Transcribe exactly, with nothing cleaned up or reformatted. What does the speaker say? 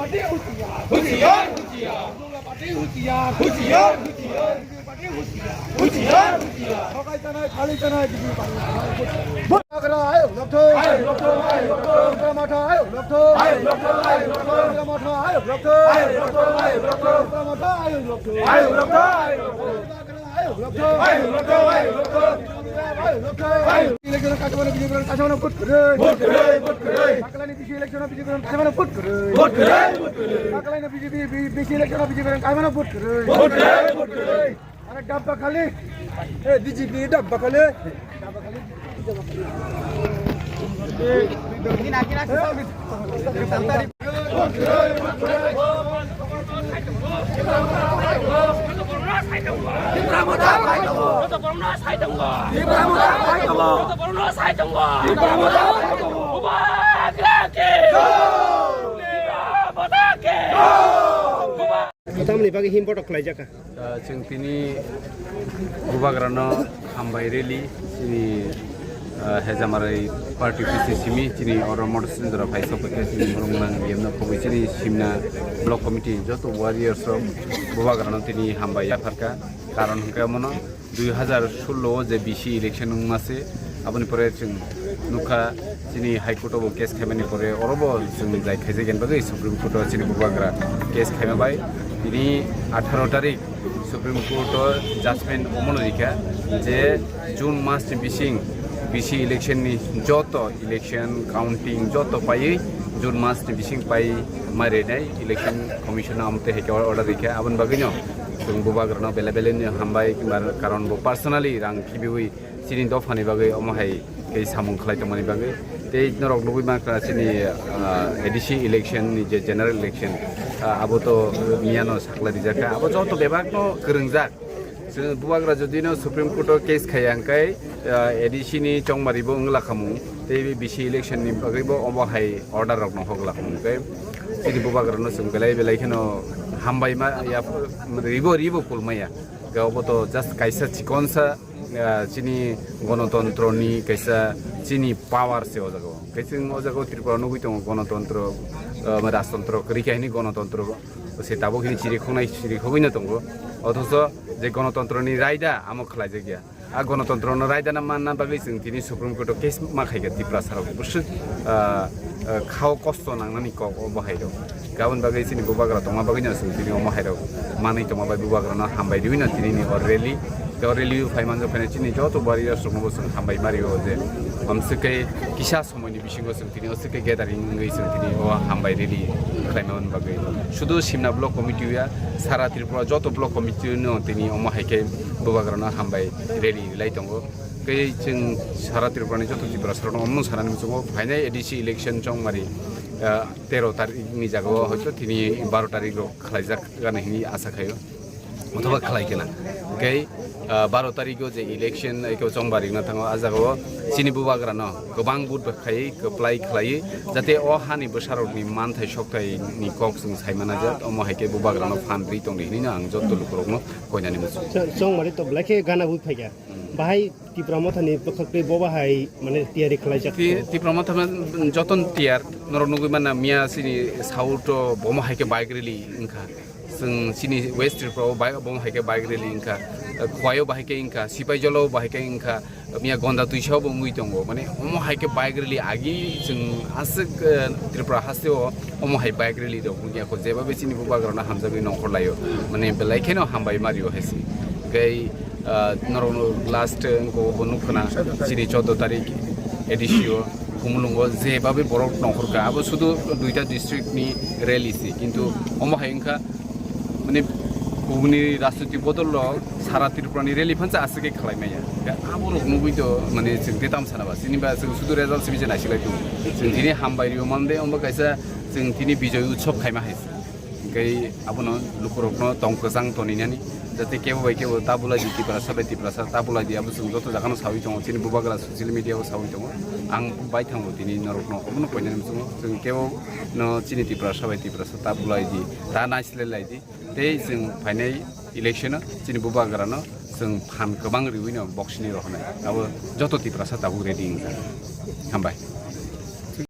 হুঁশিয়ার, হুঁশিয়ার। হুঁশিয়ার, হুঁশিয়ার। হুঁশিয়ার, হুঁশিয়ার। হুঁশিয়ার, হুঁশিয়ার। ঠকাই চানাই, খালি চানাই, বিজেপি পার্টি। বুবাগ্রা আয়োগ লক্ষ্য। আয়োগ লক্ষ্য, আয়োগ লক্ষ্য। বুবাগ্রা মাঠা আয়োগ লক্ষ্য। আয়োগ লক্ষ্য, আয়োগ লক্ষ্য। বুবাগ্রা মাঠা আয়োগ লক্ষ্য। আয়োগ লক্ষ্য, আয়োগ লক্ষ্য। বুবাগ্রা মাঠা আয়োগ লক্ষ্য। আয়োগ লক্ষ্য, আয়োগ লক্ষ্য। বুবাগ্রা আয়োগ লক্ষ্য। আয়োগ লক্ষ্য, আয়োগ লক্ষ্য। ইলেকশন কাছে মানে বিজেপি কাছে মানে ভোট করে। ভোট করে, ভোট করে। বাকলানি বিশি ইলেকশন বিজেপি কাছে মানে ভোট করে। ভোট করে, ভোট করে। বাকলানি বিজেপি বি-, বিশি ইলেকশন বিজেপি কাছে মানে ভোট করে। ভোট করে, ভোট করে। আরে ডাব্বা খালি। এ বিজেপি ডাব্বা খালি। Tamni bagwi him botok khlaijak kha. Ah, chwng tini bubagrano hambai rally chini, ah, Hejamarwi party office simi chini oro Motor Sindra phai sokphaikha chini borok nang yemno phobwi chini simna block committee joto warriors rok bubagrano tini hambai yapharkha. Karon hwnkhe omono dui hazar sullo o je B C election wngma se, aboni pore chwng nukha chini High Court o bo case khaimani pore oro bo chwng jai khaijak yani bagwi Supreme Court o chini bubagra case khaima bai tini atharo tarik Supreme Court o judgment omono rikha je June mas ni bising B C election ni joto election counting joto paiwi June mas ni bising pai mai rwnai election commission o amtwi hai khe order rikha aboni bagwino chwng bubagrano belai belai no hambai kimba karon bo personally rang khibiwi chini dophani bagwi omo hai tei samung khlai tongmani bagwi tei norok nugwi mankha chini, ah, A D C election ni je general election, ah, abo to miyano sakla rijak kha abo joto bebak no kwrwngjak. Chwng bubagra jodi no Supreme Court o case khaiya hwnkhe, ah, A D C ni chongmari bo wngla khamung tei B C election ni bagwi bo omo hai order rok no hogla khamung tei chini bubagra no chwng belai belai kheno hambai ma ya ribo ribo kulmaya. Ga obo to just kaisa chikonsa, ah, chini gonotontro ni kaisa chini power se o jaga o. Kaisa o jaga o Tripura nugwi tongo gonotontro, ah, rajtontro kwrwi khe hini gonotontro se tabuk hini chirikhoknai chirikhogwi no tongo. Othocho je gonotontro ni raida amo khlaijak ya. A gonotontro no raida na manna bagwi chwng tini Supreme Court o case ma khaikha Tiprasa rok bwswk, ah, ah, khao kosto nangnani kok o bo hai rok. Aboni bagwi chini bubagra tongma bagwi no chwng tini omo hai rok manwi tongma bai bubagra no hambai riwi no tini ni o rally. Tei o rally o phai manjak phai chini joto warriors rok no bo chwng hambai ma rio je amswk khe kisa somoi ni bisingo chwng tini o swkhe gathering wngwi chwng tini o hambai rally khlaimani bagwi. Sudu Simna block committee ya, sara Tripura joto block committee no tini omo hai khe bubagrano hambai rally rwlai tongo. Tei chwng sara Tripura ni joto Tiprasa rok no omo sanani muchungo phainai A D C election chongmari, ah, tero tarik ni jaga o hoito tini baro tarik rok khlaijak gana hini asa khaio. Othoba khlai kena. Hwnkhe, ah, baro tarigo je election eko chongba rikna thango, ah jagao chini bubagrano kwbang vote bai khai, kwplai khlai, jate o hani bwsarokni manthai sokthai ni kok chwng sai mana je, omo hai khe bubagrano phan ri tongdi hinwi no ang joto lukurokno koinani muchungo. Chongmari to belai khe gana vote phaikha. Bahai Tipra Mothani bwkhak tei bo bahai mane tiyari khlaijak. Ti-, Tipra Motha joton tiyar norok nugwi manna miya chini South o bomo hai khe bike rally wngkha. Chwng chini West Tripura o bai-, bomo hai khe bike rally wngkha, Khowai o bahai khe wngkha, Sipaijala o bahai khe wngkha, miya Gonda Twisa o bo wngwi tongo. Mane omo hai khe bike rally agi chwng aswk, eh, Tripura haste o omo hai bike rally rok wngya kho, jeba bai chini bubagrano hamjagwi nongkhor laio. Mane belai kheno hambai ma rio hai se. Tei, ah, norok no last wngkha bo nukha na chini choudo tarik A D C o Khumulwng o jeba bai borok nongkhor kha. Abo sudu duita district ni rally se, kintu omo hai wngkha mane kubuni rajniti bodol rok sara Tripura ni rally phansa aswk khe khlai maya. Abo rok nugwi to mane chwng tei tam sana ba. Chini ba chwng sudu result simi je naisik lai tongo. Chwng tini hambai rio mande, omo kaisa chwng tini Bijoy Utsav khaima hai se. Hwnkhe abono lukurokno tong kwchang toninani, jate kebo bai kebo ta bulai di, Tiprasa bai Tiprasa ta bulai di, abo chwng joto jagano saui tongo, chini bubagra social media o saui tongo. Ang bai thango tini norokno omono koinani muchungo, chwng kebo no chini Tiprasa bai Tiprasa ta bulai di, ta naislai lai di, tei chwng phainai election o chini bubagrano chwng phan kwbang riwi no box ni rohornai, abo joto Tiprasa tabuk ready wngkha. Hambai.